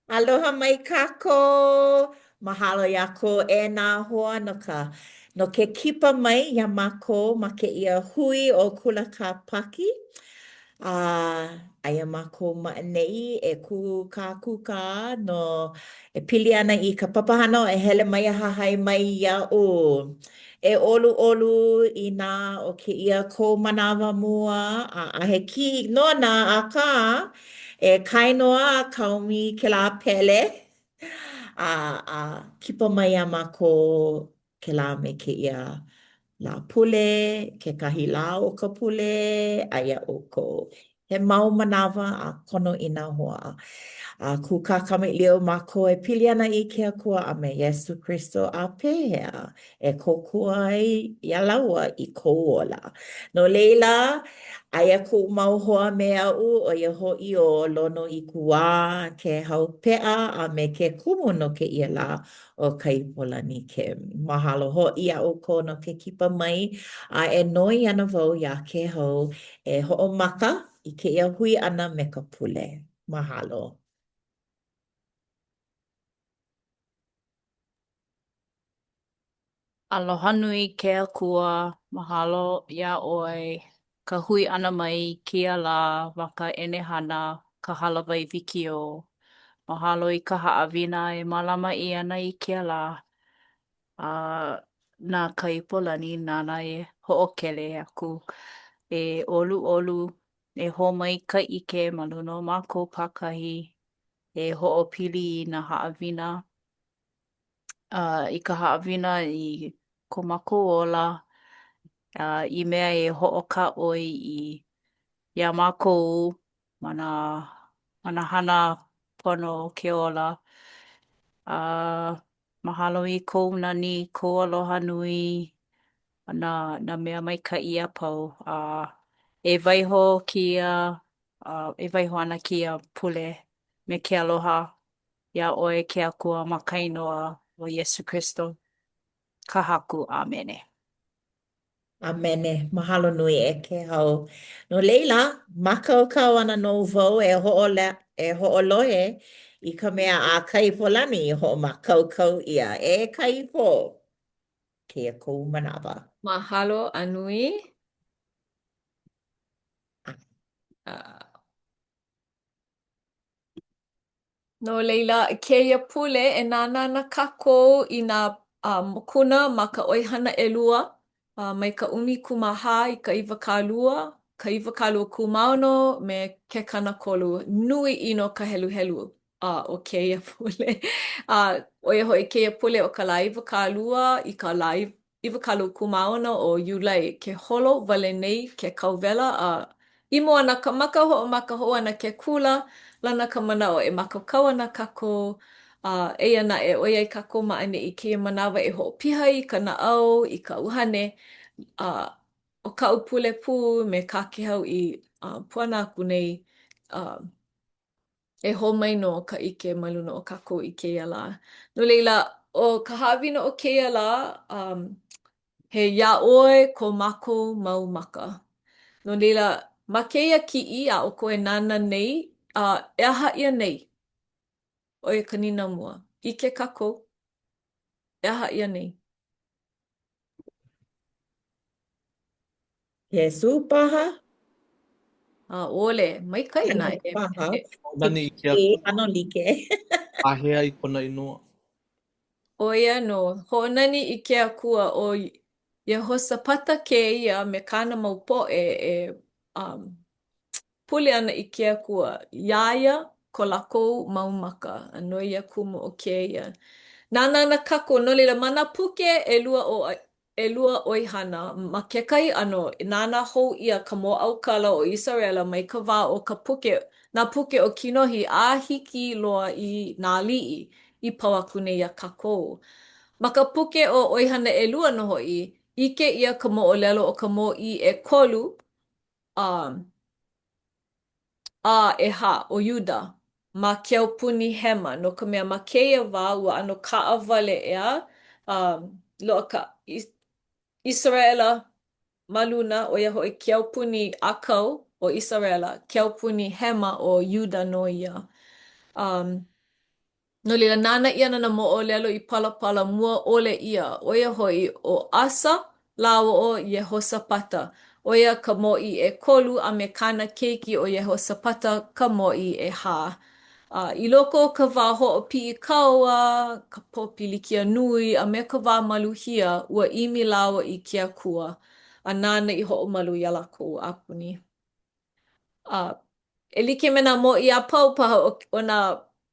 Aloha mai kākou! Mahalo iā ʻoukou e nā hoa no ka no ke kipa mai iā mākou ma kēia hui ʻo Kula Kāpaki. A aia mākou ma ʻaneʻi e kūkākūkā no e pili ana i ka papahana ʻo E Hele Mai A Hahai Mai Iaʻu. E ʻoluʻolu inā ʻo kēia kou manawa mua a ʻaʻahe kiʻi nona, akā, e kāinoa a kaomi kēlā pele a, a kipa mai iā mākou kēlā me kēia Lāpule, kekahi lā o ka pule, aia ʻoukou. He mau manawa a kono i nā hoa. A kūkā kamaʻilio mākou e pili ana i ke Akua a me Iesū Kristo a pehea e kōkua ai iā lāua i kou ola. No laila, aia kuʻu mau hoa me aʻu, ʻo ia hoʻi ʻo Lonoikuā, Kēhau Peʻa a me ke kumu no kēia lā ʻo Kaipolani Kim. Mahalo hoʻi iā ʻoukou no ke kipa mai, a e noi ana wau iā Kēhau e hoʻomaka i kēia hui ʻana me ka pule. Mahalo. Aloha nui ke Akua, mahalo iā ʻoe ka hui ʻana mai i kēia lā ma ka ʻenehana ka hālāwai wikiō. Mahalo i ka haʻawina e mālama ʻia ana i kēia lā a na Kaipolani nāna e hoʻokele aku. E ʻoluʻolu, e hō mai ka ʻike ma luna o mākou pākahi, e hoʻopili i nā haʻawina i ka haʻawina i ko mākou ola, a i mea e hoʻokāʻoi i iā mākou ma nā ma nā hana pono o ke ola. A mahalo i kou nani, kou aloha nui, nā nā mea maikaʻi a pau. A e waiho kēia, e waiho ana kēia pule me ke aloha iā ʻoe ke Akua ma ka inoa o Iesū Kristo, ka Haku. ʻĀmene. ʻĀmene. Mahalo nui e Kēhau. No laila, mākaukau ana nō wau e hoʻole, e hoʻolohe i ka mea a Kaipolani i hoʻomākaukau ʻia. E Kaipo, kēia kou manawa. Mahalo a nui. Uh. No laila, kēia pule e nānā ana kākou i nā mokuna ma ka ʻoihana ʻelua, mai ka 14 i ka 20, ka 26 me ke 30. Nui ʻino ka heluhelu o kēia pule. A ʻo ia hoʻi kēia pule o ka lā 20 i ka lā 26 o Iulai, ke holo wale nei ke kauwela a ʻimo ana ka maka, hoʻomaka hou ana ke kula, lana ka manaʻo e mākaukau ana kākou, a eia naʻe, ʻoiai kākou ma ʻaneʻi i kēia manawa e hoʻopiha i ka naʻau, i ka ʻuhane, a ʻo kaʻu pule pū me kā Kēhau i puana aku nei, a e hō mai nō ka ʻike ma luna o kākou i kēia lā. No laila, ʻo ka haʻawina o kēia lā, um, he iā ʻoe ko mākou mau maka. No laila, ma kēia kiʻi a ʻoukou e nānā nei, uh, e aha ʻia nei? ʻO ia ka nīnau mua. ʻIke kākou, e aha ʻia nei? Iesū paha? ʻAʻole. Maikaʻi naʻe. Paha. Hoʻonani i ke Akua. ʻAno like. Kāhea i kona inoa. ʻO ia nō. Hoʻonani i ke Akua ʻo Iehosapata kēia me kāna mau poʻe e um, pule ana i ke Akua, iā ia ko lākou mau maka, a no ia kumu o kēia. Nānā ana kākou, no laila, ma nā puke ʻelua o ʻelua ʻoihana, ma kekahi ʻano, nānā hou ʻia ka mōʻaukala o ʻIseraʻela mai ka wā o ka puke, nā puke o Kinohi a hiki loa i nā aliʻi i pau aku nei iā kākou. Ma ka puke o ʻOihana ʻElua nō hoʻi, ʻike ʻia ka moʻolelo o ka mōʻī ʻekolu, a a ʻehā, ʻo Iuda, ma ke aupuni hema, no ka mea, ma kēia wā, ua ʻano kaʻawale, ʻeā, a loaʻa ka ʻIseraʻela ma luna, ʻo ia hoʻi ke aupuni ʻākau o ʻIseraʻela, ke aupuni hema o Iuda nō ia. Um. No laila, nānā ʻia ana nā moʻolelo i palapala mua ʻole ʻia, ʻo ia hoʻi ʻo ʻAsa lāua ʻo Iehosapata, ʻo ia ka mōʻī ʻekolu, a me kāna keiki ʻo Iehosapata ka mōʻī ʻehā. A i loko o ka wā hoʻopiʻi kaua, ka pōpilikia nui, a me ka wā maluhia, ua ʻimi lāua i ke Akua, a nāna i hoʻomalu iā lākou a puni. A e like me nā mōʻī a pau paha o, o nā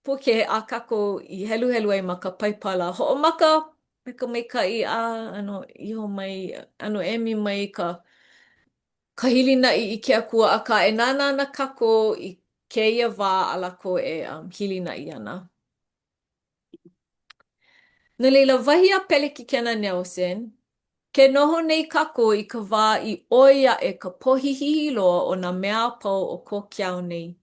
puke a kākou i heluhelu ai ma ka Paipala, hoʻomaka me ka maikaʻi a ʻano iho mai, ʻano emi mai ka ka hilinaʻi i ke Akua, akā e nānā ana kākou i kēia wā a lākou e um, hilinaʻi ana. No laila, wahi a Pelekikena Nelson, ke noho nei kākou i ka wā i ʻoi aʻe ka pohihihi loa o nā mea a pau o ko ke ao nei.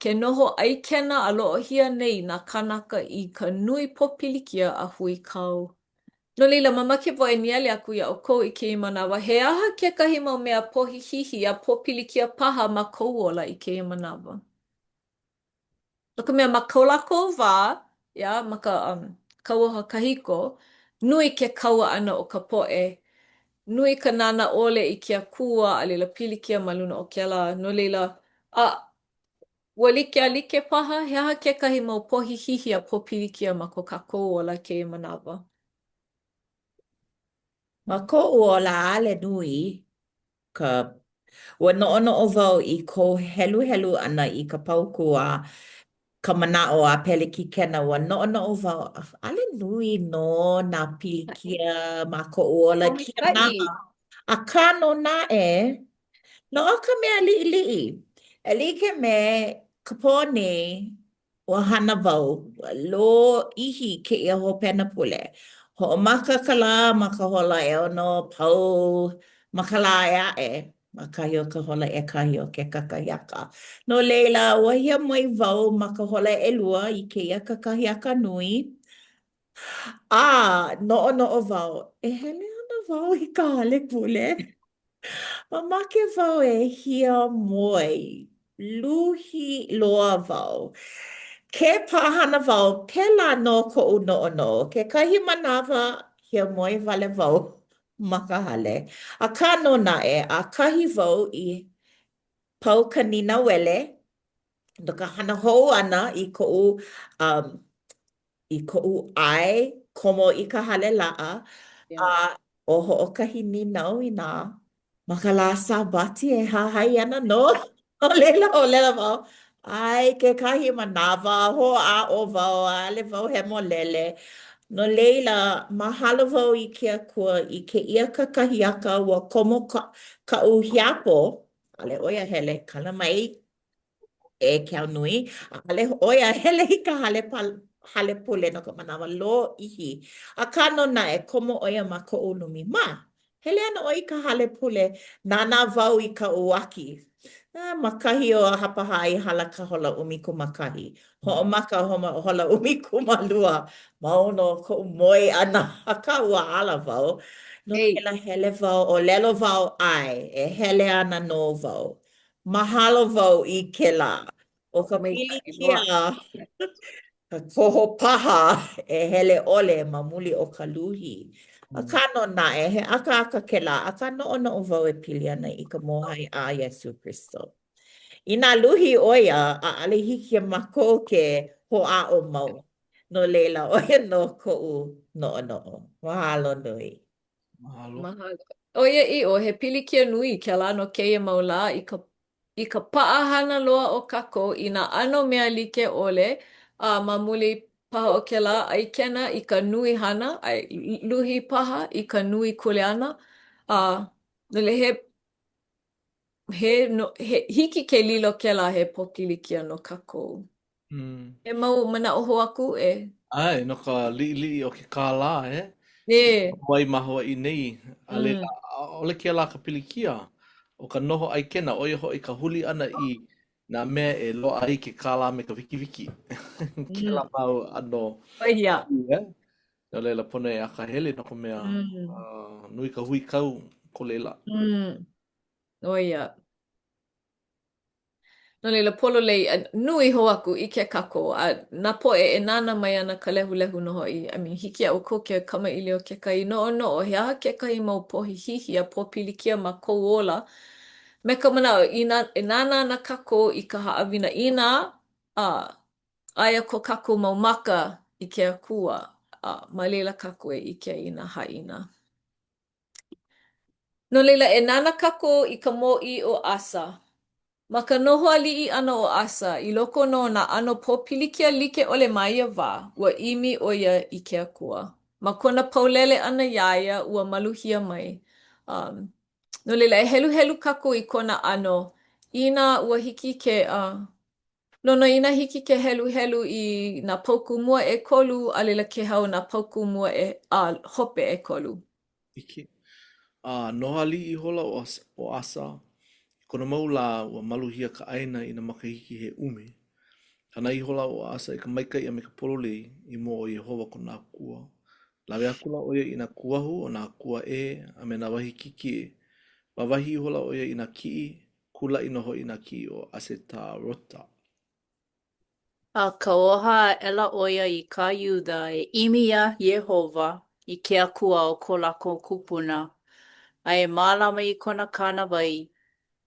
Ke noho ʻaikena a loʻohia nei nā kānaka i ka nui pōpilikia a huikau. No laila, mamake wau e nīele aku iā ʻoukou i kēia manawa, he aha kekahi mau mea pohihihi a pōpilikia paha ma kou ola i kēia manawa? No ka mea, ma ko lākou wā, yeah, ma ka um, kauoha kahiko, nui ke kaua ʻana o ka poʻe, nui ka nānā ʻole i ke akua, a laila pilikia ma luna o kēlā. No laila, a ua like a like paha, he aha kekahi mau pohihihi a pōpilikia ma ko kākou ola kēia manawa? Ma koʻu ola ʻaʻole nui ka Ua noʻonoʻo wau i kou heluhelu ʻana i ka paukū a ka manaʻo a Pelekikena, ua noʻonoʻo wau, ʻaʻole nui nō nā pilikia ma koʻu ola kēia manawa. Akā nō naʻe, no ka mea liʻiliʻi, e like me ka pō nei, Ua hana wau, ua lōʻihi kēia hopena pule. Hoʻomaka ka lā ma ka hola ʻeono, pau ma ka lā ʻē aʻe, ma kahi o ka hola ʻekahi o ke kakahiaka. No laila, ua hiamoe wau ma ka hola ʻelua i kēia kakahiaka nui. A noʻonoʻo wau, e hele ana wau i ka hale pule. Mamake wau e hiamoe, luhi loa wau. Ke pāhana wau, pēlā nō koʻu noʻonoʻo. Kekahi manawa, hiamoe wale wau ma ka hale. Akā nō naʻe, ʻakahi wau i pau ka nīnauele no ka hana hou ʻana i koʻu um, i koʻu ʻae komo i ka hale laʻa, a ʻo hoʻokahi nīnau inā ma ka lā Sābati e hahai ana nō. No laila, ʻōlelo wau, ʻae, kekahi manawa, hoʻāʻo wau, ʻaʻole wau hemolele. No laila, mahalo wau i ke Akua i kēia kakahiaka ua komo ka, kaʻu hiapo, ʻaʻole ʻo ia hele, kala mai e Keaunui, ʻaʻole ʻo ia hele i ka hale hale pule no ka manawa lōʻihi. Akā nō naʻe, komo ʻo ia ma koʻu lumi. Ma, hele ana ʻoe i ka hale pule, nānā wau i ka uaki. A, ma kahi o hapahā i hala ka hola ʻumikūmākahi. Hoʻomaka hola ʻumikūmālua, mau nō koʻu moe ʻana, akā ua ala wau. No laila, hele wau, ʻōlelo wau, ʻae, e hele ana nō wau. Mahalo wau i kēlā. ʻO ka pilikia, ka koho paha e hele ʻole ma muli o ka luhi. Akā nō naʻe, he akaaka kēlā, akā noʻonoʻo wau e pili ana i ka mōhai a Iesū Kristo. Inā luhi ʻo ia, ʻaʻole hiki iā mākou ke hoʻāʻo mau. No laila, ʻo ia nō koʻu noʻonoʻo. Mahalo nui. Mahalo. Mahalo. ʻOiaʻiʻo, he pilikia nui kēlā no kēia mau lā i ka i ka paʻahana loa o kākou i nā ʻano mea like ʻole, a ma muli paha o kēlā ʻaikena i ka nui hana, a luhi paha i ka nui kuleana, a no laila he he no, he hiki ke lilo kēlā he pōpilikia no kākou. Mm. He mau manaʻo hou aku e? ʻAe, no ka liʻiliʻi o ke kālā, eh? E. Wai ma Hawaiʻi nei, a laila, Mm. ʻaʻole kēlā ka pilikia ʻo ka noho ʻaikena, ʻo ia hoʻi ka huli ʻana i nā mea e loaʻa ai ke kālā me ka wikiwiki. Kēlā Mm. mau ʻano. ʻO ia. Eh? No laila, pono e akahele no ka mea, Mm. uh, nui ka huikau ko laila. Mm. ʻO ia. No laila, pololei, a nui hou aku ʻike kākou, a nā poʻe e nānā mai ana ka lehulehu nō hoʻi, I mean, hiki iā ʻoukou ke kamaʻilio kekahi noʻonoʻo, he aha kekahi mau pohihihi a pōpilikia ma kou ola, me ka manaʻo, inā e nānā ana kākou i ka haʻawina, inā a aia ko kākou mau maka i ke Akua, a ma laila kākou e ʻike ai i nā haʻina. No laila, e nānā kākou i ka mōʻī ʻo ʻAsa. Ma ka noho aliʻi ʻana o ʻAsa, i loko nō o nā ʻano pōpilikia like ʻole ma ia wā, ua ʻimi ʻo ia i ke Akua. Ma kona paulele ʻana iā ia, ua maluhia mai. Um, no laila, e heluhelu kākou i kona ʻano, inā ua hiki ke, uh, Lono, inā hiki ke heluhelu i nā paukū mua ʻekolu, a laila Kēhau nā paukū mua e, a hope ʻekolu. Hiki. A noho aliʻi ihola ʻo ʻAsa, i kona mau lā, ua maluhia ka ʻāina i nā makahiki he ʻumi. Hana ihola ʻo ʻAsa i ka maikaʻi a me ka pololei i mua o Iēhova kona Akua. Lawe akula ʻo ia i nā kuahu o nā akua ʻē a me nā wahi kiʻekiʻe. Wāwahi ihola ʻo ia i nā kiʻi, Kulaʻi nō hoʻi nā kiʻi o ʻAsetarota. A kauoha aʻela ʻo ia i kā Iuda e ʻimi iā Iēhova i ke Akua o ko lākou kūpuna, a e mālama i kona kānāwai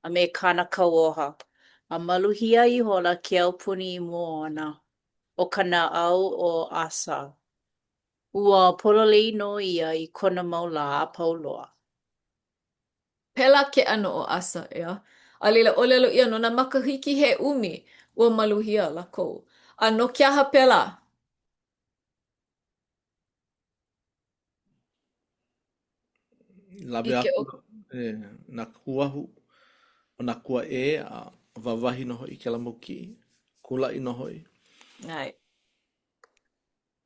a me kāna kauoha, a maluhia ihola ke aupuni i mua ona, ʻo ka naʻau o ʻAsa. Ua pololei nō ia i kona mau lā a pau loa. Pēlā ke ʻano o ʻAsa, ʻeā? A laila, ʻōlelo ʻia no nā makahiki he ʻumi, ua maluhia lākou. A no ke aha pēlā? Lawe akula e nā kuahu o nā akua ʻē a wāwahi nō hoʻi kēlā mau kiʻi, kulaʻi nō hoʻi. ʻAe.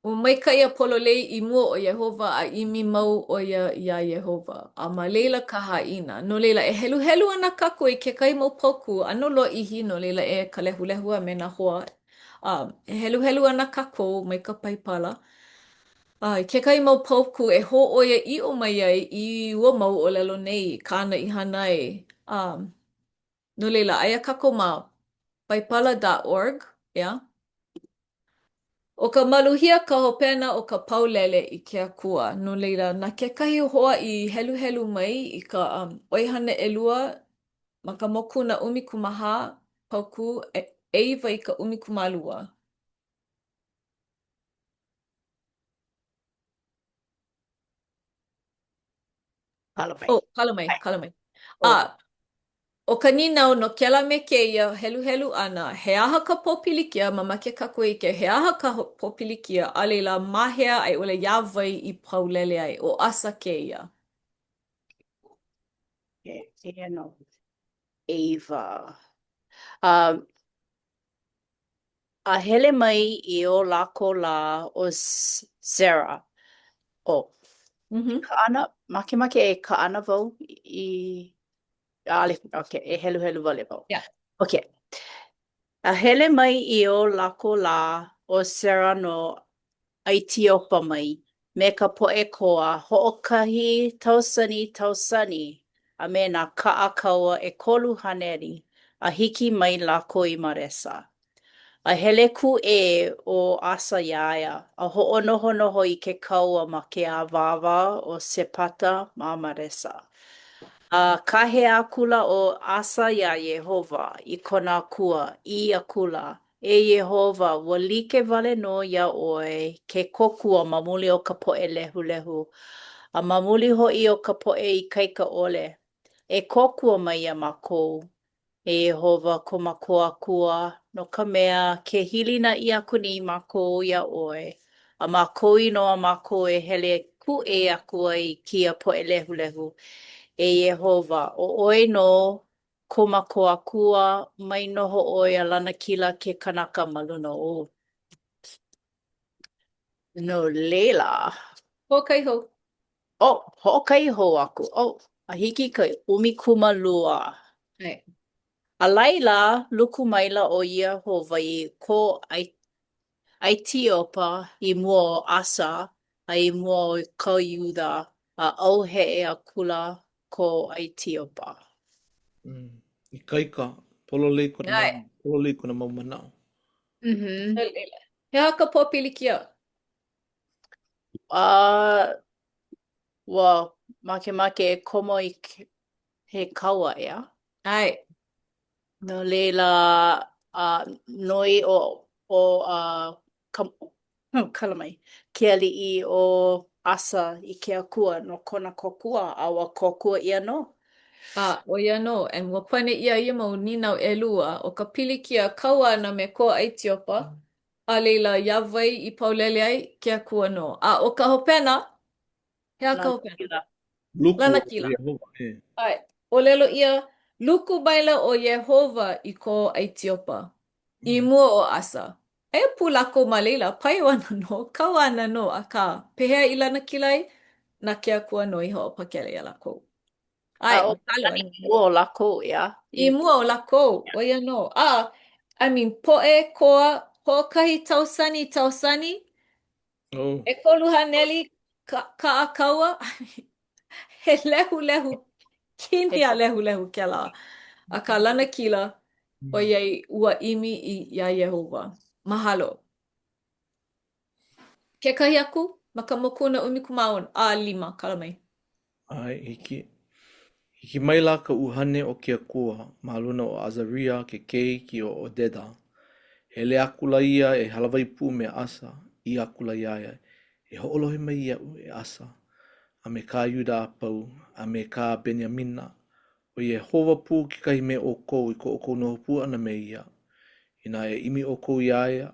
Ua maikaʻi a pololei i mua o Iēhova a ʻimi mau ʻo ia iā Iēhova, a ma laila ka haʻina. No laila, e heluhelu ana kākou i kekahi mau paukū ʻano lōʻihi, no laila e ka lehulehu a me nā hoa, a e heluhelu ana kākou mai ka Paipala, a i kekahi mau paukū e hōʻoiaʻiʻo mai ai i ua mau ʻōlelo nei kāna i hana ai. A no laila, aia kākou ma paipala dot org, ʻeā? ʻO ka maluhia ka hopena o ka paulele i ke Akua. No laila, na kekahi hoa i heluhelu mai i ka um, ʻoihana ʻelua ma ka mokuna 14, paukū ʻeiwa i ka 12. Kala mai. Oh, kala mai, kala mai. A ʻo ka nīnau no kēlā me kēia heluhelu ʻana, he aha ka pōpilikia, mamake kākou e ʻike, he aha ka pōpilikia, a laila, ma hea a i ʻole iā wai i paulele ai, ʻo ʻAsa kēia. Eia nō. ʻEiwa. Um, A hele mai i o lākou lā ʻo Zera. ʻO. Mm -hmm. Kaʻana, makemake e kaʻana wau i, ʻaʻole, okay, e heluhelu wale wau. Yeah. Okay. A hele mai i o lākou lā ʻo Zera no ʻAitiopa mai, me ka poʻe koa hoʻokahi tausani tausani a me nā kaʻa kaua 300, a hiki mai lākou i Maresa. A hele kūʻē ʻo ʻAsa iā ia, a hoʻonohonoho i ke kaua ma ke awāwa ʻo Sepata ma Maresa. A kāhea akula ʻo ʻAsa iā Iēhova i kona Akua, ʻī akula, E Iēhova, ua like wale nō iā ʻoe ke kōkua ma muli o ka poʻe lehulehu, a ma muli hoʻi o ka poʻe ikaika ʻole. E kōkua mai iā mākou, e Iēhova ko mākou Akua, no ka mea, ke hilinaʻi aku nei mākou iā ʻoe, a ma kou inoa mākou e hele kūʻē aku ai i kēia poʻe lehulehu. E Iēhova, ʻo ʻoe nō ko mākou Akua, mai noho ʻoe a lanakila ke kanaka ma luna ou. No laila. Hoʻokahi hou. Oh, hoʻokahi hou aku. Oh, a hiki i ka 12. ʻAe. A laila, luku maila ʻo Iēhova i ko ʻAitiopa i mua o ʻAsa a i mua o ko Iuda, a ʻauheʻe akula ko ʻAitiopa. Ikaika, pololei kona ʻAe. Pololei kona mau manaʻo. Mm-hmm. He aha ka pōpilikia? Uh, ua makemake e komo i he kaua, ʻeā? ʻAe. No laila, uh, noi ʻo, ʻo uh, ka, kala mai, ke aliʻi ʻo ʻAsa i ke Akua no kona kōkua, a ua kōkua ʻia nō. A, ʻo ia nō, and ua pane ʻia ia mau nīnau ʻelua, ʻo ka pilikia kaua ana me ko ʻAitiopa, a laila, iā wai i paulele ai, ke Akua nō. A ʻo ka hopena, he aha ka hopena? Luku ʻo Lanakila. Iēhova, e. ʻAe, ʻōlelo ʻia, luku maila ʻo Iēhova i ko ʻAitiopa, i mua o ʻAsa. Aia pū lākou ma laila, paio ana nō, kaua ana nō, akā, pehea i lanakila ai? Na ke Akua nō i hoʻopakele iā lākou. ʻAe, ʻAe, ʻo mahalo. I mua o lākou, ʻeā? I mua o lākou, ʻo ia nō. A, I mean, poʻe koa, hoʻokahi tausani tausani, Oh. 300 ka, kaʻa kaua, he lehulehu, kini a lehulehu kēlā. Akā, lanakila, ʻoiai ua ʻimi i, iā Iēhova. Mahalo. Kekahi aku ma ka mokuna 16, a lima, kala mai. ʻAe, hiki. Hiki maila ka ʻUhane o ke Akua ma luna o ʻAzaria ke keiki o ʻOdeda. Hele akula ia e hālāwai pū me ʻAsa, ʻī akula iā ia, E hoʻolohe mai iaʻu, e ʻAsa, a me kā Iuda a pau, a me kā Beniamina, ʻo Iēhova pū kekahi me ʻoukou i ko ʻoukou noho pū ʻana me ia. Inā e ʻimi ʻoukou iā ia,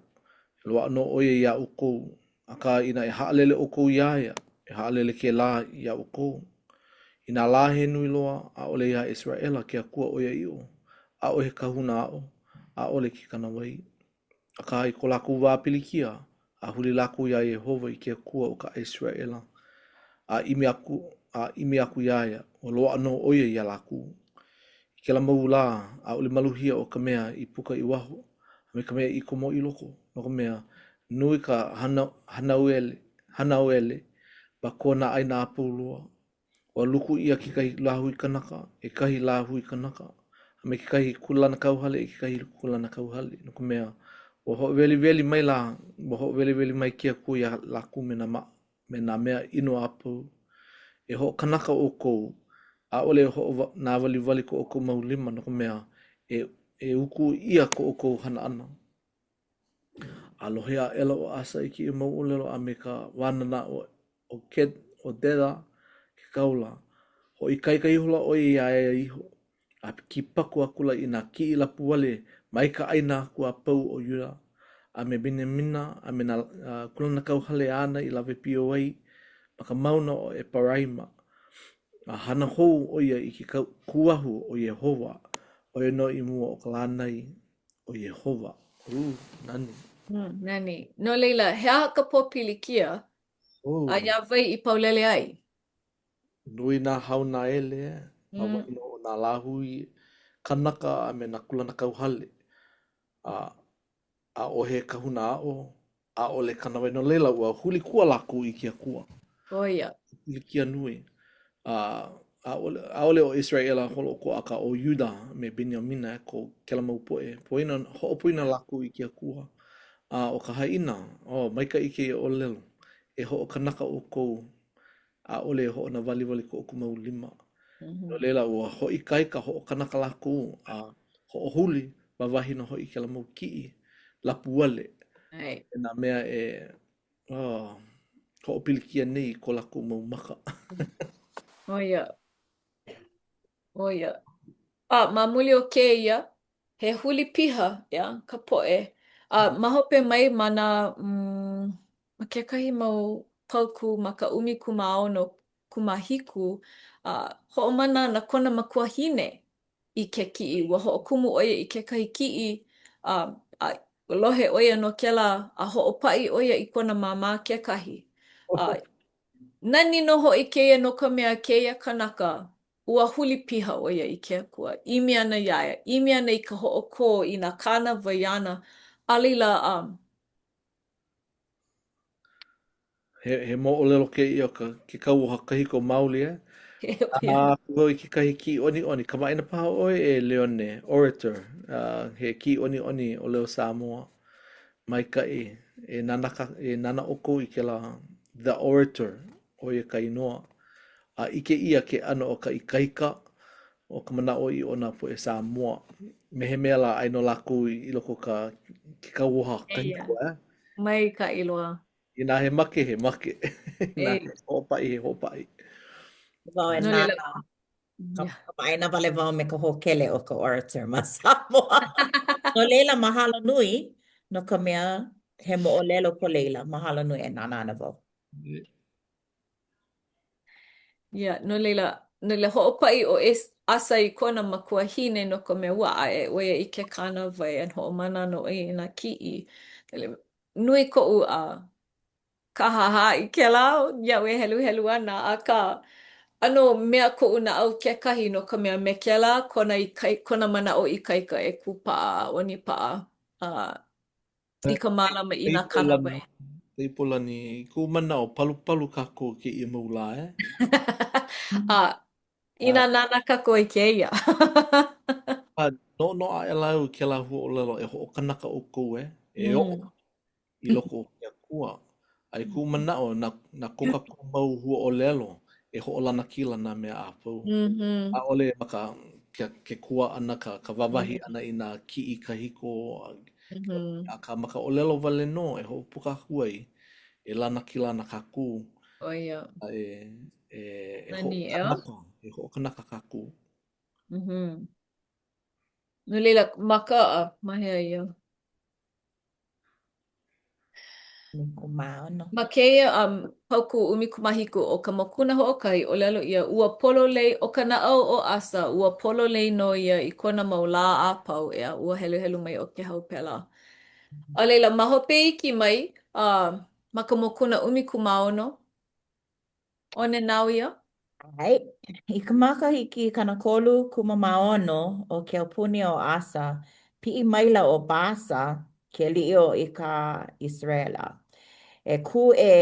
e loaʻa nō ʻo ia iā ʻoukou, Akā, inā e haʻalele ʻoukou iā ia, e haʻalele kēlā iā ʻoukou. I nā lā he nui loa, ʻaʻole iā ʻIseraʻela ke Akua ʻoiaʻiʻo, ʻaʻohe kahuna aʻo, ʻaʻole ke kānāwai. Akā, i ko lākou wā pilikia, a huli lākou iā Iēhova i ke Akua o ka ʻAiseraʻela, a ʻimi aku, a ʻimi aku iā ia, ua loaʻa nō ʻo ia iā lākou. I kēlā mau lā, ʻaʻole maluhia ʻo ka mea i puka i waho, a me ka mea i komo i loko, no ka mea, nui ka hānauele, hānauele ma ko nā ʻāina a pau loa. Ua luku ʻia kekahi lāhui kanaka e kahi lāhui kanaka, a me kekahi kūlanakauhale e kekahi kūlanakauhale, no ka mea, ua hoʻoweliweli mai lā, ua hoʻoweliweli mai ke Akua iā lākou me nā me nā mea ʻino a pau. E hoʻokanaka ʻoukou, ʻaʻole e hoʻonāwaliwali ko ʻoukou mau lima, no ka mea, e, e uku ʻia ko ʻoukou hana ʻana. A lohe aʻela ʻo ʻAsa i kēia mau ʻōlelo a me ka wānana o ʻOdeda ke kāula, hoʻoikaika ihola ʻo ia iā ia iho, a kipaku akula i nā kiʻi lapuwale mai ka ʻāina aku a pau o Iuda, a me Beniamina, a me nā kūlanakauhale āna i lawe pio ai ma ka mauna o ʻEperaima, a hana hou ʻo ia i ke kuahu o Iēhova, ʻo ia nō i mua o ka lānai o Iēhova. Ū, nani. Mm, nani. No laila, he aha ka pōpilikia Oh. a iā wai i paulele ai? Nui nā haunaele ma Mm. waena o nā lāhui kanaka a me nā kūlanakauhale, a ʻaʻohe kahuna aʻo, ʻaʻole kānāwai. No laila, ua huli kua lākou i ke Akua. ʻO ia. Pilikia nui. A ʻaʻole, ʻaʻole ʻo ʻIseraʻela holoʻokoʻa, akā ʻo Iuda me Beniamina ko kēlā mau poʻe. Poina, hoʻopoina lākou i ke Akua. A ʻo ka haʻina, oh, maikaʻi kēia ʻōlelo, e hoʻokanaka ʻoukou ʻaʻole e hoʻonāwaliwali ko ʻoukou mau lima. No laila, ua hoʻoikaika, hoʻokanaka lākou, a hoʻohuli wāwahi nō hoʻi kēlā mau kiʻi lapuwale e nā mea e oh, hoʻopilikia nei i ko lākou mau maka. ʻO ia. ʻO ia. A ma muli o kēia, he huli piha, ʻeā, ka poʻe. A ma hope mai ma nā, mm, ma kekahi mau paukū ma ka 16 kūmāhiku, a hoʻomana ana kona makuahine i ke kiʻi. Ua hoʻokumu ʻo ia i kekahi kiʻi, a, a lohe ʻo ia no kēlā, a hoʻopaʻi ʻo ia i kona māmā kekahi. A nani nō hoʻi kēia no ka mea kēia kanaka, ua huli piha ʻo ia i ke Akua, ʻimi ana iā ia, ʻimi ana i ka hoʻokō i nā kānāwai āna, a laila, a. He, he moʻolelo kēia o ka, ke kauoha kahiko maoli, eh? A aku wau i kekahi kiʻiʻoniʻoni, kamaʻāina paha ʻoe e Leone, Orator, uh, he kiʻiʻoniʻoni ʻōlelo Samoa. Maikaʻi, e nānā ka, e nānā ʻoukou i kēlā The Orator, ʻo ia ka inoa. A ʻike ʻia ke ʻano o ka ikaika o ka manaʻoʻiʻo o nā poʻe Samoa. Me he mea lā, aia nō lākou i loko o ka ke kauoha kahiko, eh? Maikaʻi loa. Inā he make, he make. Inā he hoʻopaʻi, he hoʻopaʻi. Wau e nānā. Kamaʻāina wale wau me ka hōkele o ka Orator ma Samoa. No leila, mahalo nui no ka mea he moʻolelo ko leila. Mahalo nui e nānā ana wau. Yeah, no leila, no leila hoʻopaʻi ʻo ʻAsa i kona makuahine no ka mea ua ʻaʻe ʻo ia i ke kānāwai a hoʻomana nō ʻo ia i nā kiʻi. Nui koʻu a kāhāhā i kēlā iaʻu e heluhelu ana, akā, ʻano mea koʻu naʻau kekahi no ka mea me kēlā kona ikai, kona manaʻo ikaika e kūpaʻa a ʻonipaʻa a i ka mālama i nā kānāwai. Kaipolani, i kou manaʻo, palupalu kākou i kēia mau lā, e? A inā nānā kākou i kēia. A noʻonoʻo aʻela au i kēlā huaʻōlelo e hoʻokanaka ʻoukou, e, e oʻo i loko o ke Akua. A i kuʻu manaʻo, na, na ko kākou mau huaʻōlelo e hoʻolanakila nā mea a pau. ʻAʻole ma ka, ke, ke kua ʻana, ka, ka wāwahi ʻana i nā kiʻi kahiko, akā ma ka ʻōlelo wale nō e hoʻopuka aku ai, e lanakila ana kākou. ʻO ia. A e, e, e hoʻokanaka, e hoʻokanaka kākou. Mm-hmm. No leila, ma ka, ma hea ia? Ma kēia um, paukū 17 o ka mokuna hoʻokahi, ʻōlelo ʻia, ua pololei, ʻo ka naʻau o ʻAsa, ua pololei nō ia i kona mau lā a pau, ʻeā, ua heluhelu mai ʻo Kēhau pēlā. A laila, ma hope iki mai, uh, ma ka mokuna 16, ʻO Nenau ia? ʻAe. I ka makahiki 36 o ke aupuni o ʻAsa, piʻi maila ʻo Baasa, ke aliʻi o i kā ʻIseraʻela, e kūʻē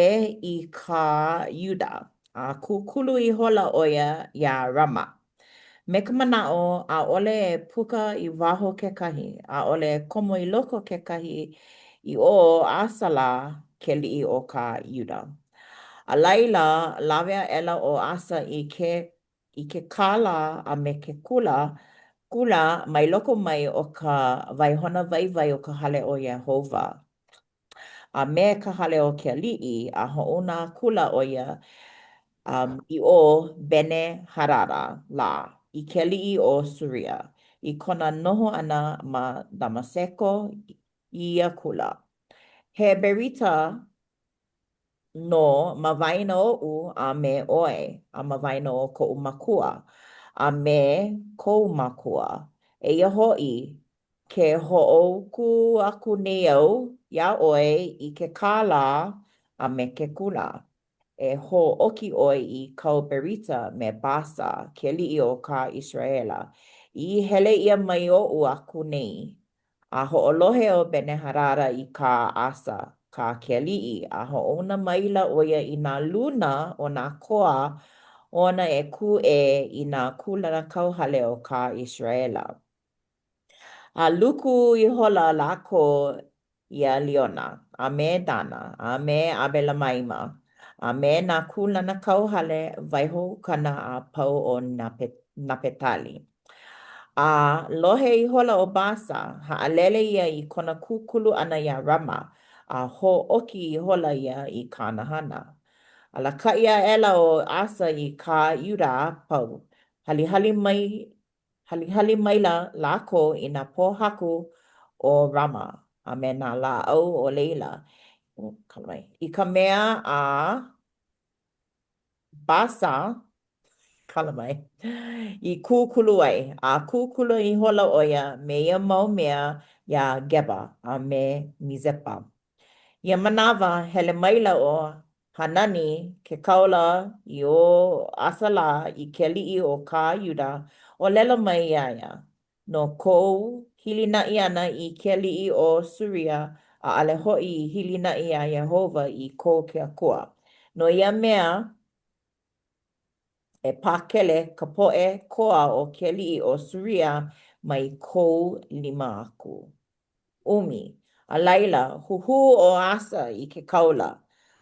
i kā Iuda, a kūkulu ihola ʻo ia iā Rama. Me ka manaʻo, ʻaʻole e puka i waho kekahi, ʻaʻole e komo i loko kekahi i o ʻAsa lā, ke aliʻi o kā Iuda. A laila, lawe aʻela ʻo ʻAsa i ke i ke kālā a me ke kula, gula mai loko mai o ka waihona waiwai o ka hale o Iēhova, a me ka hale o ke aliʻi, a hoʻouna akula ʻo ia um, i o Bene-Hadada lā, i ke aliʻi o Suria, i kona noho ʻana ma Damaseko, ʻī akula, He berita nō ma waena oʻu a me ʻoe, a ma waena o koʻu makua, a me kou makua. Eia hoʻi, Ke hoʻouku aku nei au iā ʻoe i ke kālā a me ke gula. E hōʻoki ʻoe i kāu berita me Baasa, ke aliʻi o kā ʻIseraʻela, i hele ia mai oʻu aku nei. A hoʻolohe ʻo Bene-Hadada i kā ʻAsa, kā ke aliʻi, a hoʻouna maila ʻo ia i nā luna o nā koa ona e kūʻē i nā kūlanakauhale o kā ʻIseraʻela. A luku ihola lākou iā Iona, a me Dana, a me ʻAbelamaima, a me nā kūlanakauhale waiho ukana a pau o Napetali. A lohe ihola ʻo Baasa, haʻalele ia i kona kūkulu ʻana iā Rama, a hōʻoki ihola ia i kāna hana. Alakaʻi aʻela ʻo ʻAsa i kā Iuda a pau, halihali mai Halihali maila lākou i nā pōhaku o Rama a me nā lāʻau o laila, i ka mea a Baasa, kala mai, i kūkulu ai, a kūkulu ihola ʻo ia me ia mau mea iā Geba a me Mizepa. Ia manawa, hele maila ʻo Hanani, ke kāula i o ʻAsa lā i ke aliʻi o kā Iuda, ʻōlelo mai iā ia, No kou hilinaʻi ʻana i ke aliʻi o Suria, ʻaʻole hoʻi i hilinaʻi iā Iēhova i kou ke Akua. No ia mea. E pakele ka poʻe koa o ke aliʻi o Suria mai kou lima aku. ʻUmi. A laila, huhū ʻo ʻAsa i ke kaula,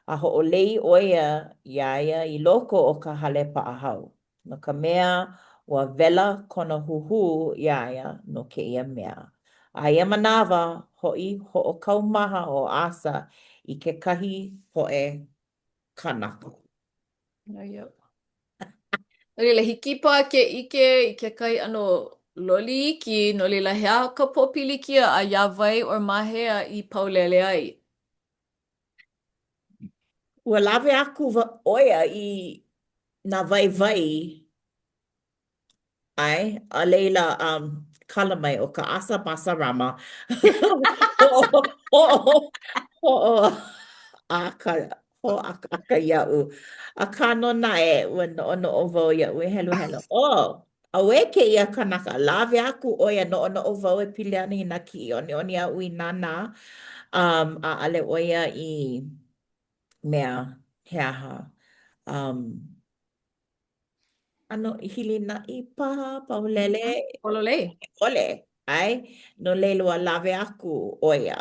a hoʻolei ʻo ia iā ia i loko o ka hale paʻahao, no ka mea, ua wela kona huhū iā ia no kēia mea. A ia manawa, hoʻi hoʻokaumaha ʻo ʻAsa i kekahi poʻe kānaka. No laila, hiki paha ke ʻike i kekahi ʻano loli iki, no laila, he aha ka pōpilikia a iā wai or ma hea i paulele ai? Ua lawe aku ʻo ia i nā waiwai ʻAe, a laila, um, kala mai ʻo ka ʻAsa Basa Rama. Hoʻo, hoʻo, hoʻo, aka, hoʻākāka iaʻu. Akā nō naʻe, ua noʻonoʻo wau iaʻu e heluhelu. Oh, auē kēia kanaka, lawe aku ʻo ia, noʻonoʻo wau e pili ana i nā kiʻi ʻoniʻoni aʻu i nānā, um, ʻaʻole ʻo ia i mea, he aha, um, ʻano hilinaʻi paha, paulele. Pololei. ʻOle, ʻae, no laila ua lawe aku ʻo ia.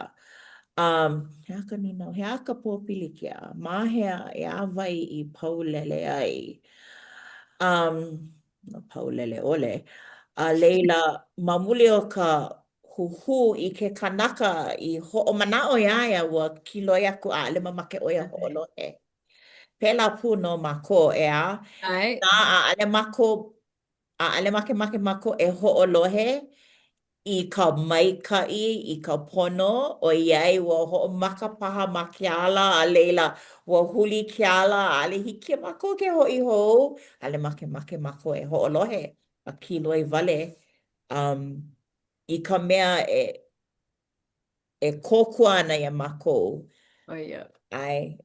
Um, he aha ka nīnau, he aha ka pōpilikia? Ma hea, iā wai i paulele ai? Um, no paulele ʻole. A laila, ma muli o ka huhū i ke kanaka i hoʻomanaʻo iā ia, ua kiloi aku, ʻaʻole mamake ʻo ia hoʻolohe. Pēlā pū nō mākou, ʻeā? ʻAe. Inā ʻaʻole mākou, ʻaʻole makemake mākou e hoʻolohe i ka maikaʻi, i ka pono, ʻoiai ua hoʻomaka paha ma ke ala, a laila, ua huli ke ala, ʻaʻole hiki iā mākou ke hoʻi hou, ʻaʻole makemake mākou e hoʻolohe a kiloi wale um, i ka mea e e kōkua ana iā mākou. ʻO ia. ʻAe.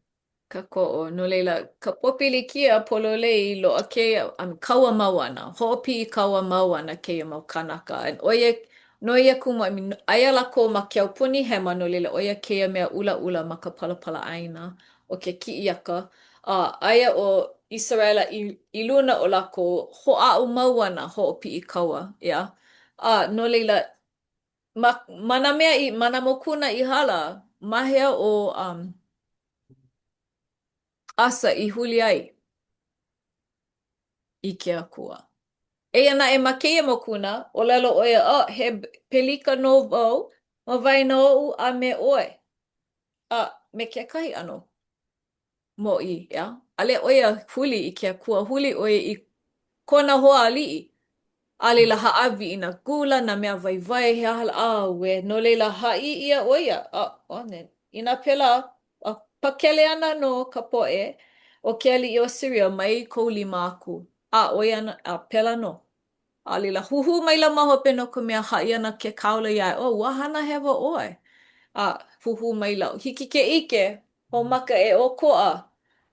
Kākoʻo. No laila, ka pōpilikia pololei loaʻa kēia, I mean, kaua mau ana, hoʻopiʻi kaua mau ana kēia mau kānaka. And ʻo ia, no ia kumu, I mean, aia lākou ma ke aupuni hema, no laila, ʻo ia kēia mea ʻulaʻula ma ka palapala ʻāina, ʻo ke kiʻiaka. A aia ʻo ʻIseraʻela i, i luna o lākou, hoʻāʻo mau ana, hoʻopiʻi kaua, ʻeā? A no laila, Ma, ma nā mea i, ma nā mokuna i hala, ma hea ʻo um, ʻAsa i huli ai i ke Akua? Eia naʻe ma kēia mokuna, ʻōlelo ʻo ia, oh, he pelika nō wau ma waena oʻu a me ʻoe, a me kekahi ʻano mōʻī, ʻeā? ʻAʻole ʻo ia huli i ke Akua, huli ʻo ia i kona hoa aliʻi. A laila hāʻawi i nā gula, nā mea waiwai, he aha lā, auē, no laila haʻi ʻia ʻo ia, a, ʻone, inā pēlā, a pakele ana nō ka poʻe o ke aliʻi o Suria mai kou lima aku, a ʻo ia ana, a pēlā nō. A laila, huhū maila ma hope no ka mea, haʻi ana ke kāula iā ia, oh, ua hana hewa ʻoe. A huhū maila, hiki ke ʻike, hoʻomaka e ʻokoʻa.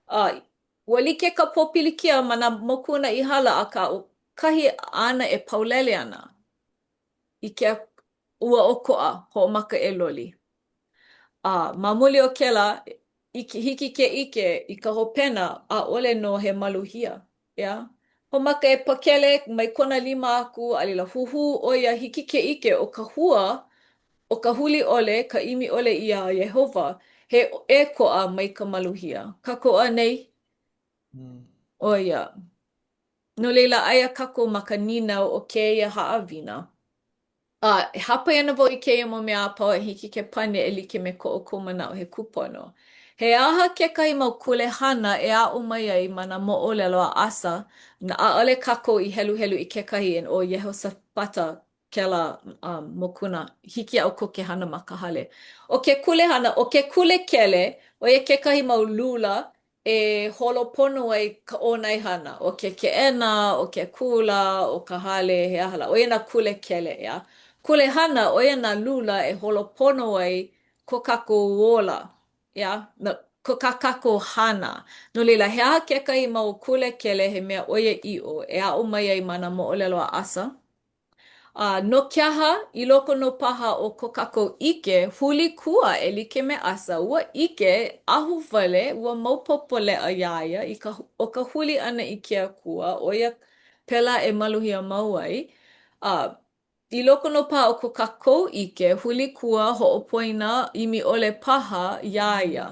A ua like ka pōpilikia ma nā mokuna i hala, akā, ʻo kahi āna e paulele ana i ke ua ʻokoʻa, hoʻomaka e loli. A ma muli o kēlā, hiki ke ʻike i ka hopena, ʻaʻole nō he maluhia. ʻEā? Hoʻomaka e pakele mai kona lima aku, a laila huhū ʻo ia, hiki ke ʻike ʻo ka hua o ka huli ʻole, ka ʻimi ʻole iā Iēhova, he ʻēkoʻa mai ka maluhia. Kākoʻo anei? ʻO ia. No laila, aia kākou ma ka nīnau o kēia haʻawina. A e hāpai ana wau i kēia mau mea a pau e hiki ke pane e like me ko ʻoukou manaʻo he kūpono. He aha kekahi mau kulehana e aʻo mai ai ma nā moʻolelo a ʻAsa, ʻaʻole kākou i heluhelu i kekahi and ʻo Iehosapata kēlā um, mokuna, hiki iā ʻoukou ke hana ma ka hale. ʻO ke kulehana, ʻo ke kulekele, ʻo ia kekahi mau lula e holo pono ai ka ʻōnaehana, ʻo ke keʻena, ʻo ke kula, ʻo ka hale, he aha lā, ʻo ia nā kulekele, ʻeā. Kulehana, ʻo ia nā lula e holo pono ai ko kākou ola, ʻeā, no, ko kā kākou hana. No laila, he aha kekahi mau kulekele he mea ʻoiaʻiʻo e aʻo mai ai ma nā moʻolelo a ʻAsa? A no ke aha, i loko nō paha o ko kākou ʻike, huli kua e like me ʻAsa, ua ʻike ahuwale, ua maopopo leʻa iā ia i ka, ʻo ka huli ʻana i ke Akua, ʻo ia pēlā e maluhia mau ai. A i loko nō paha o ko kākou ʻike, huli kua, hoʻopoina, ʻimi ʻole paha iā ia.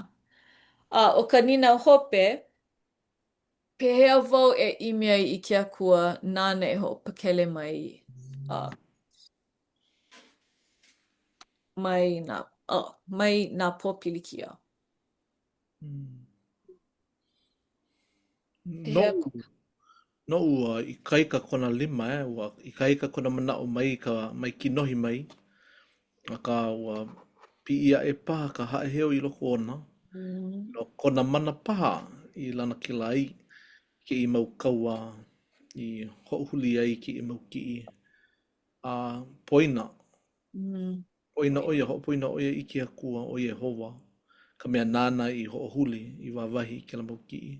A ʻo ka nīnau hope, Pehea wau e ʻimi ai i ke Akua nāna e hoʻopakele mai a mai nā oh, mai nā pōpilikia? Noʻu, noʻu ua ikaika kona lima, eh, ua ikaika kona manaʻo mai ka mai kinohi mai, akā ua piʻi aʻe paha ka haʻaheo i loko ona, no kona mana paha i lanakila ai kēia mau kaua i hoʻohuli ai kēia mau kiʻi a poina. Poina ʻo ia, hoʻopoina ʻo ia i ke Akua ʻo Iēhova, ka mea nāna i hoʻohuli i wāwahi i kēlā mau kiʻi.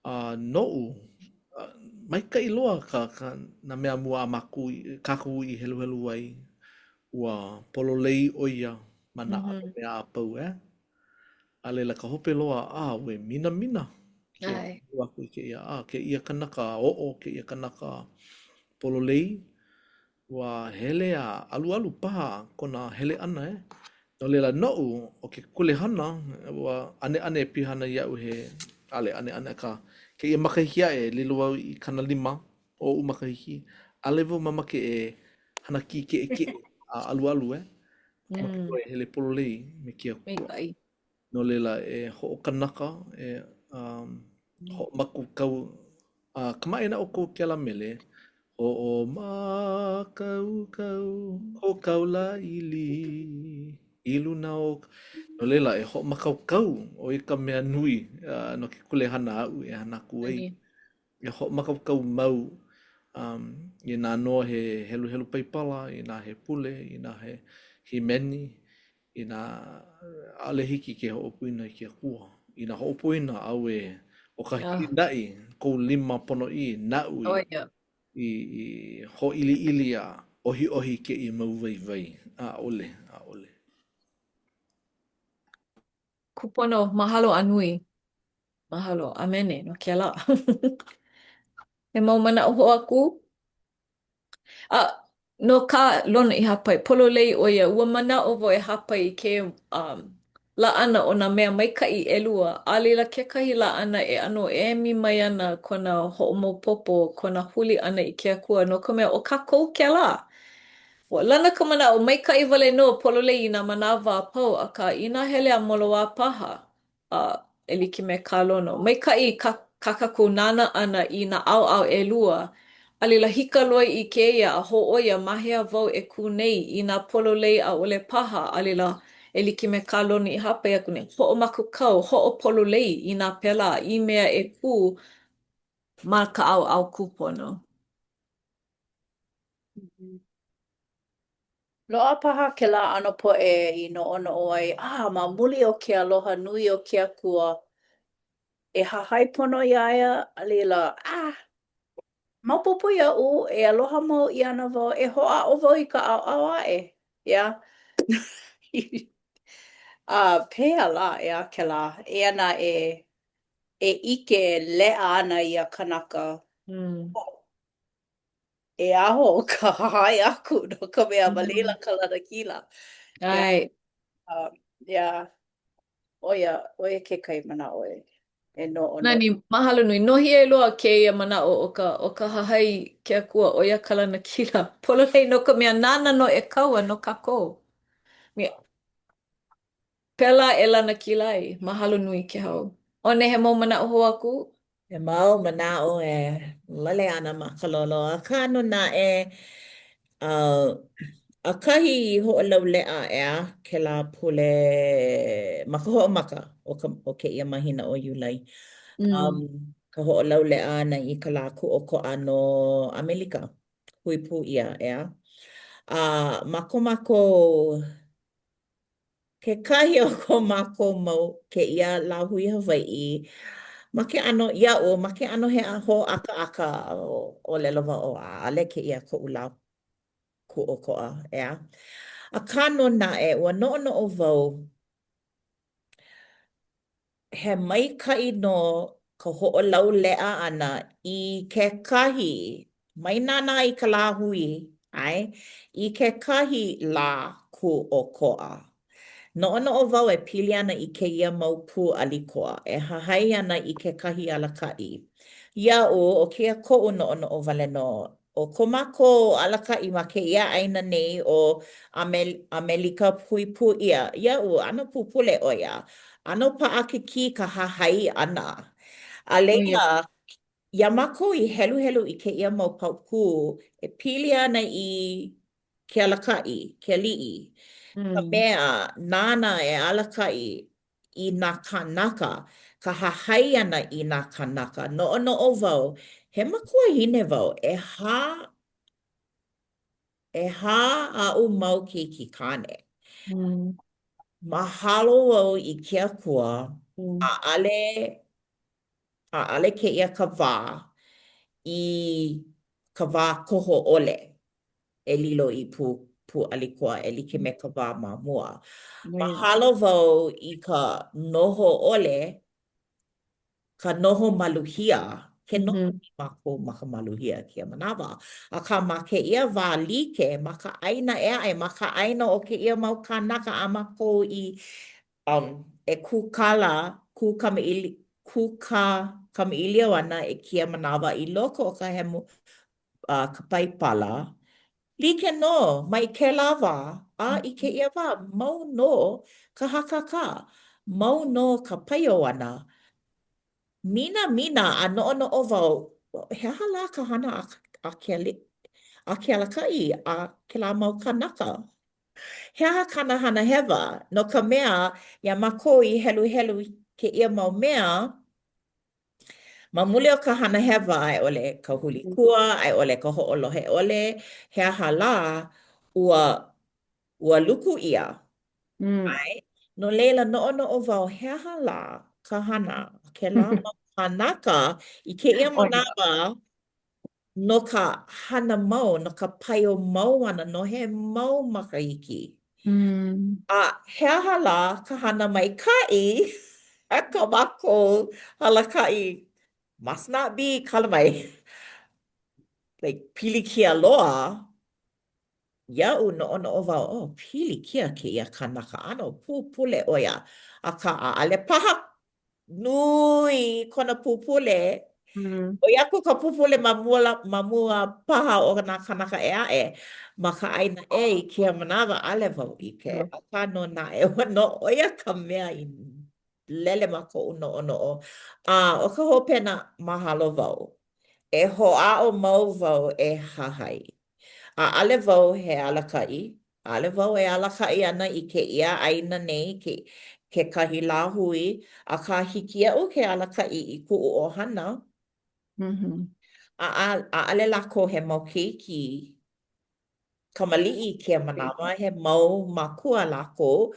A noʻu, maikaʻi loa ka, ka, nā mea mua a mākou, kākou i heluhelu ai, ua pololei ʻo ia ma nā ʻano mea a pau, eh? A laila ka hope loa, a ue minamina ke heluhelu aku i kēia, a kēia kanaka oʻo, kēia kanaka pololei, Ua hele a alualu paha kona hele ʻana, eh? No laila, noʻu, ʻo ke kulehana, ua ʻaneʻane e piha ana iaʻu he, ʻaʻole ʻaneʻane, akā, kēia makahiki aʻe, lilo au i 50 oʻu makahiki, ʻaʻole wau mamake e hana kīkeʻekeʻe a alualu, eh? Mamake wau e hele pololei me ke Akua. Maikaʻi. No laila, e hoʻokanaka, e um, hoʻomākaukau, a kamaʻāina ʻoukou kēlā mele, hoʻomākaukau ko kaula ʻili i luna o No laila, e hoʻomākaukau, ʻo ia ka mea nui uh, no ke kulehana aʻu e hana aku ai. E hoʻomākaukau mau um, inā nō he heluhelu Paipala, inā he pule, inā he hīmeni, Inā ʻaʻole hiki ke hoʻopoina i ke Akua, inā hoʻopoina, auē, ʻo ka hilinaʻi, kou lima ponoʻī, naʻu i, i, i hōʻiliʻili a ʻohiʻohi i kēia mau waiwai. ʻAʻole, ʻaʻole. Kūpono, mahalo a nui. Mahalo, ʻāmene no kēlā. He mau manaʻo hou aku? A no kā Lono i hāpai, pololei ʻo ia, ua manaʻo wau e hāpai i kēia um, laʻana o nā mea maikaʻi ʻelua, a laila kekahi laʻana e ʻano emi mai ana kona hoʻomaopopo, kona huli ʻana i ke Akua, no ka mea, ʻo kākou kēlā. Ua lana ka manaʻo, maikaʻi wale nō, pololei i nā manawa a pau, akā, inā hele a moloā paha, a e like me kā Lono. Maikaʻi kā kā kākou nānā ʻana i nā ʻaoʻao ʻelua, a laila hika loa i kēia a hōʻoia ma hea wau e kū nei, inā pololei ʻaʻole paha, a laila, e like me kā Lono i hāpai aku nei, hoʻomākaukau, hoʻopololei inā pēlā, i mea e kū ma ka ʻaoʻao kūpono. Loaʻa paha kēlā ʻano poʻe i noʻonoʻo ai, ah, ma muli o ke aloha nui o ke Akua, e hahai pono iā ia, a laila, ah, maopopo iaʻu, e aloha mau ʻia ana wau, e hoʻāʻo wau i ka ʻaoʻao aʻe, yeah. A pehea lā, ʻeā, kēlā, eia naʻe, e ʻike leʻa ana ia kanaka, Mm. E aho ka hahai aku no ka mea ma laila ka lanakila. ʻAe. Um, yeah. ʻO ia, ʻo ia kekahi manaʻo e, e noʻonoʻo. Nani, mahalo nui. Nohie loa kēia manaʻo o ka, o ka hahai i ke Akua, ʻo ia ka lanakila. Pololei no ka mea nāna nō e kaua no kākou. Yeah. Pēlā e lanakila ai. Mahalo nui Kehau. One, he mau manaʻo hou aku? He mau manaʻo e lele ana ma ka lolo, akā nō naʻe, ʻakahi i hoʻolauleʻa ʻeā kēlā pule ma ka hoʻomaka o ka o kēia mahina ʻo Iulai. Um, ka hoʻolauleʻa ʻana i ka Lā Kūʻokoʻa no ʻAmelika Hui Pū ʻIa, ʻeā? A ma ko mākou Kekahi o ko mākou mau kēia lāhui Hawaiʻi ma ke ʻano, iaʻu, ma ke ʻano he hoʻākaʻaka ʻōlelo wau, ʻaʻole kēia koʻu lā. Kūʻokoʻa, ʻeā? Akā nō naʻe, ua noʻonoʻo wau, he maikaʻi nō ka hoʻolauleʻa ʻana i kekahi, mai nānā i ka lāhui, ʻae, i kekahi lā kūʻokoʻa. Noʻonoʻo wau e pili ana i kēia mau pūʻali koa e hahai ana i kekahi alakaʻi. Iaʻu, ʻo kēia koʻu noʻonoʻo wale nō, ʻo ko mākou alakaʻi ma kēia ʻāina nei ʻo ʻAmelika Hui Pū ʻIa, iaʻu, ʻano pupule ʻo ia. ʻAno paʻakikī ka hahai ʻana. A laila, iā mākou i heluhelu i kēia mau paukū e pili ana i ke alakaʻi, ke aliʻi, ka mea nāna e alakaʻi i nā kānaka, ka hahai ʻana i nā kānaka. Noʻonoʻo wau, he makuahine wau, ʻehā, ʻehā aʻu mau keiki kāne. Mahalo wau i ke Akua, ʻaʻale, ʻaʻale kēia ka wā i ka wā koho ʻole. e lilo i pū, pūʻali koa e like me ka wā ma mua. Mahalo wau i ka noho ʻole, ka noho maluhia, ke noho nei mākou ma ka maluhia kēia manawa. Akā ma kēia wā like, ma ka ʻāina ʻē aʻe, ma ka ʻāina o kēia mau kānaka a mākou i um, e kūkala, kūkamaʻili, kūkā kamaʻilio ana i kēia manawa i loko o ka hemu a ka Paipala, like nō mai kēlā wā a i kēia wā, mau nō ka hakakā, mau nō ka paio ʻana. Minamina a noʻonoʻo wau, he aha lā ka hana a ke a ke alakaʻi a kēlā mau kānaka? He aha kāna hana hewa? No ka mea, iā mākou i heluhelu i kēia mau mea, Ma muli o ka hana hewa, a i ʻole ka hulikua, a i ʻole ka hoʻolohe ʻole, he aha lā, ua, ua luku ʻia. ʻAe? No laila, noʻonoʻo wau, he aha lā ka hana a kēlā mau kānaka i kēia manawa no ka hana mau, no ka paio mau ʻana no he mau makahiki. A he aha lā ka hana maikaʻi a ko mākou alakaʻi must not be kala mai like pilikia loa. Iaʻu noʻonoʻo wau, oh, pilikia kēia kanaka, ʻano pupule ʻo ia. Akā, ʻaʻale paha nui kona pupule. ʻOi aku ka pupule ma mua, ma mua paha o nā kānaka ʻē aʻe ma ka ʻāina ʻē i kēia manawa, ʻaʻole wau ʻike. Akā nō naʻe, ua nō ʻo ia ka mea i lele ma koʻu noʻonoʻo. A ʻo ka hopena, mahalo wau. E hoʻāʻo mau wau e hahai. ʻAʻole wau he alakaʻi, ʻaʻole wau e alakaʻi ana i kēia ʻāina nei, ke, kekahi lāhui, akā hiki iaʻu ke alakaʻi i kuʻu ʻohana. A, ʻaʻole lākou he mau keiki kamaliʻi i kēia manawa, he mau mākua lākou,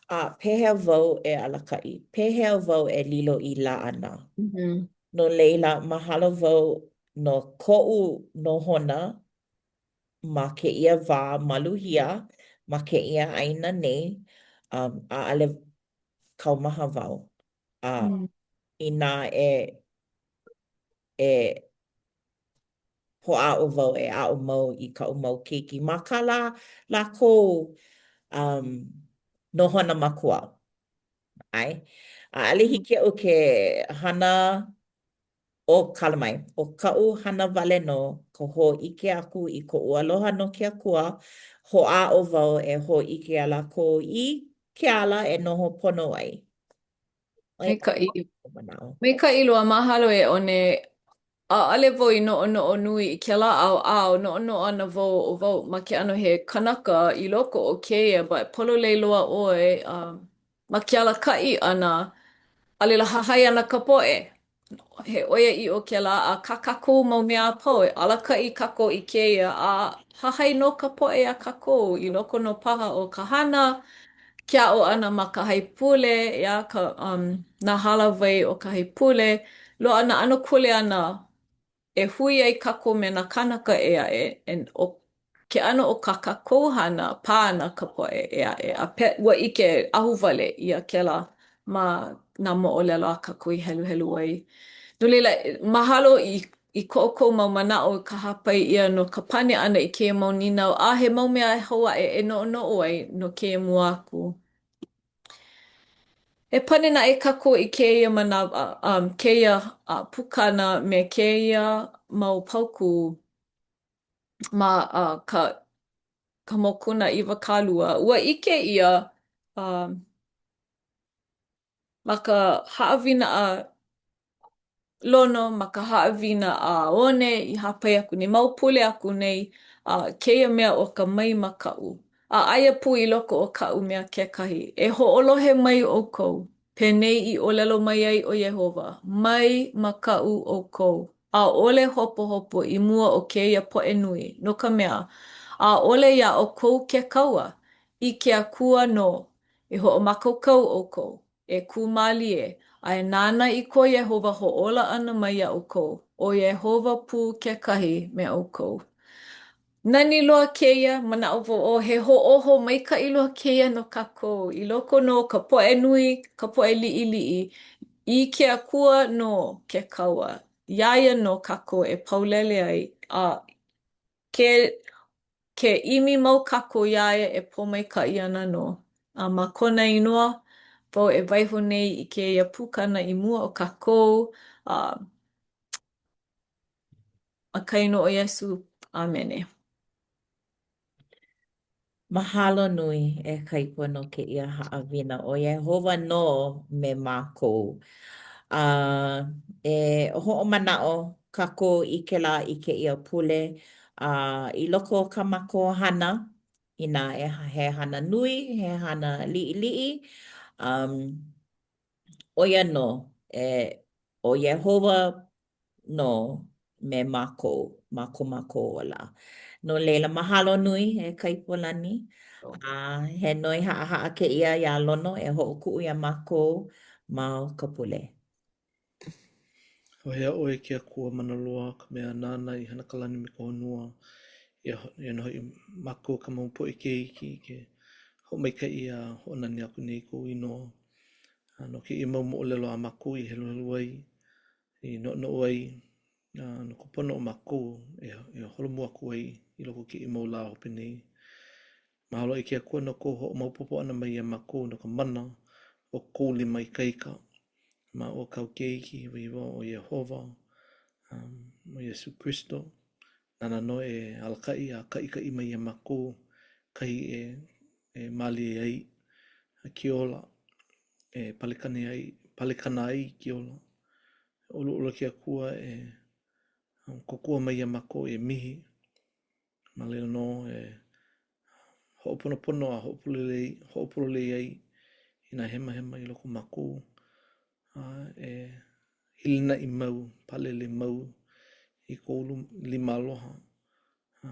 a pehea wau e alakaʻi? Pehea wau e lilo i laʻana? No laila, mahalo wau no koʻu nohona ma kēia wā maluhia, ma kēia ʻāina nei, um, ʻaʻole kaumaha wau. A inā e, e hoʻāʻo wau e aʻo mau i kaʻu mau keiki ma kā lā, lākou um, nohona makua. ʻAe. ʻAʻole hiki iaʻu ke hana ʻo kala mai, ʻo kaʻu hana wale nō ka hōʻike aku i koʻu aloha no ke Akua, hoʻāʻo wau e hōʻike iā lākou i ke ala e noho pono ai. Maikaʻi. Maikaʻi loa, mahalo e One. ʻAʻole wau i noʻonoʻo nui i kēlā ʻaoʻao, noʻonoʻo ana wau ʻo wau ma ke ʻano he kanaka i loko o kēia, but pololei loa ʻoe ma ke alakaʻi ʻana, a laila hahai ana ka poʻe. He ʻoiaʻiʻo kēlā a kā kākou mau mea a pau, e alakaʻi kākou i kēia, a hahai nō ka poʻe iā kākou i loko nō paha o ka hana, ke aʻo ʻana ma ka haipule, ʻeā, ka, um, nā hālāwai o ka haipule, loaʻa nā ʻano kuleana e hui ai kākou me nā kānaka ʻē aʻe, and ʻo. ke ʻano o kā kākou hana, pā ana ka poʻe ʻē aʻe, a pe, ua ʻike ahuwale ʻia kēlā ma nā moʻolelo a kākou i heluhelu ai. No laila, mahalo i i ko ʻoukou mau manaʻo i ka hāpai ʻia no ka pane ʻana i kēia mau nīnau, a he mau mea hou aʻe e noʻonoʻo ai no kēia mua aku. E pane naʻe kākou i kēia manawa, um, kēia uh, pukana me kēia mau paukū ma uh, ka, ka mokuna 20, ua ʻike ʻia uh, ma ka haʻawina a Lono, ma ka haʻawina a One i hāpai aku nei, mau pule aku nei, a kēia mea ʻo ka mai makaʻu. A aia pū i loko o kaʻu mea kekahi, e hoʻolohe mai ʻoukou, penei i ʻōlelo mai ai ʻo Iēhova, mai makaʻu ʻoukou, ʻaʻole hopohopo i mua o kēia poʻe nui, no ka mea, ʻaʻole iā ʻoukou ke kaua, i ke Akua nō, e hoʻomākaukau ʻoukou, E kū mālie, a e nānā i ko Iēhova hoʻōla ʻana mai iā ʻoukou, ʻo Iēhova pū kekahi me ʻoukou. Nani loa kēia manaʻo wau, ō, he hoʻōho maikaʻi loa kēia no kākou, i loko nō o ka poʻe nui, ka poʻe liʻiliʻi, i ke Akua nō ke kaua, iā ia nō kākou e paulele ai, a ke Ke ʻimi mau kākou iā ia e pōmaikaʻi ana nō. A ma kona inoa wau e waiho nei i kēia pukana i mua o kākou, a ma ka inoa o Iesū. ʻĀmene. Mahalo nui e Kaipo no kēia haʻawina ʻo Iēhova nō me mākou. A e hoʻomanaʻo kākou i kēlā i kēia pule A i loko o kā mākou hana, inā he hana nui, he hana liʻiliʻi, um, ʻo ia nō, e, ʻo Iēhova nō me mākou, ma ko mākou ola. No laila, mahalo nui e Kaipolani. A he noi haʻahaʻa kēia iā Lono e hoʻokuʻu iā mākou ma o ka pule. ʻAuhea ʻoe e ke Akua mana loa, ka mea nāna i hana ka lani me ka honua, eia nō hoʻi mākou kāu mau poʻe keiki ke hoʻomaikaʻi a hoʻonani aku nei i kou inoa. A no kēia mau moʻolelo a mākou i heluhelu ai, i noʻonoʻo ai, a no ka pono o mākou e, e holomua aku ai i loko o kēia mau lā hope nei. Mahalo e ke Akua no kou hoʻomaopopo ʻana mai iā mākou no ka mana o kou lima ikaika ma o kāu Keiki hiwahiwa ʻo Iēhova, um, ʻo Iesū Kristo, nāna nō e alakaʻi a kaʻikaʻi mai iā mākou kahi e, e mālie ai ke ola, e palekane ai, palekana ai ke ola. ʻOluʻolu e ke Akua e um, kōkua mai iā mākou e mihi. Ma laila nō e hoʻoponopono a hoʻopololei, hoʻopololei ai i nā hemahema i loko o mākou, a e hilinaʻi mau, palele mau i kou lima aloha. A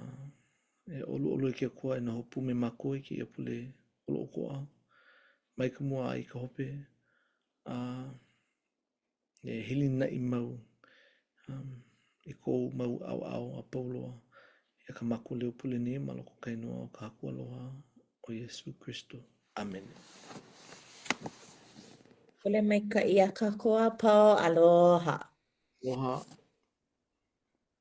e ʻoluʻolu e ke Akua e noho pū me mākou i kēia pule holoʻokoʻa, mai ka mua a i ka hope, a E hilinaʻi mau um, i kou mau ʻaoʻao a pau loa. Eia kā mākou leo pule nei ma loko o ka inoa o ka Haku aloha ʻo Iesū Kristo. ʻAmene. Pule maikaʻi iā kākou a pau. Aloha. Aloha.